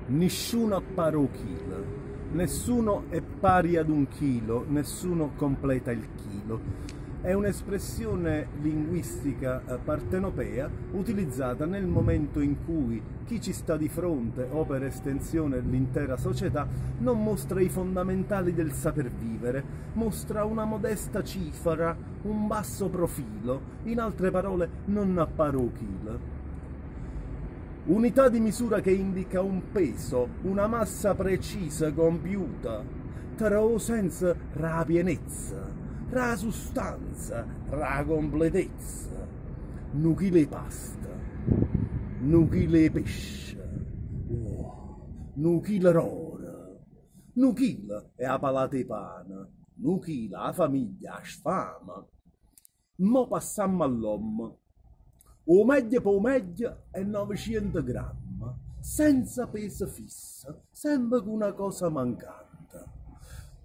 Nisciuno appare 'o chilo. Nessuno è pari ad un chilo, nessuno completa il chilo. È un'espressione linguistica partenopea utilizzata nel momento in cui chi ci sta di fronte o per estensione l'intera società non mostra i fondamentali del saper vivere, mostra una modesta cifra, un basso profilo, in altre parole non appare 'o chilo. Unità di misura che indica un peso, una massa precisa, compiuta, tene 'o senso d' 'a pienezza, d' 'a sustanza, d' 'a completezza. Nu chilo 'e pasta, nu chilo 'e pesce, uah, nu chilo d'oro, nu chilo è 'a palata 'e pane, nu chilo 'a famiglia 'a sfama. Mo passammo a ll'ommo. 'O meglio p' 'o meglio è noveciento gramme, senza peso fisso, sempe cu na cosa mancante.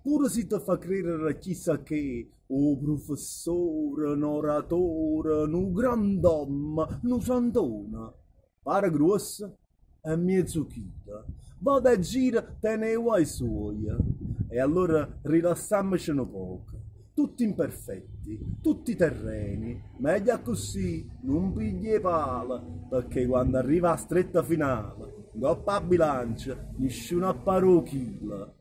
Pure si te fa credere chi sa che, 'o prufessore, n'oratore, nu grand'ommo, nu santone, pare gruosso è miezu chilo, vota e gira tene 'e guai suoje. E allora rilassammoce nu poco, tutti imperfetti, tutti terreni, meglio accussì, nun piglia 'e pale, pecché quando arriva 'a stretta finale, 'ncopp' 'a bilancia, nisciuno appare 'o chilo.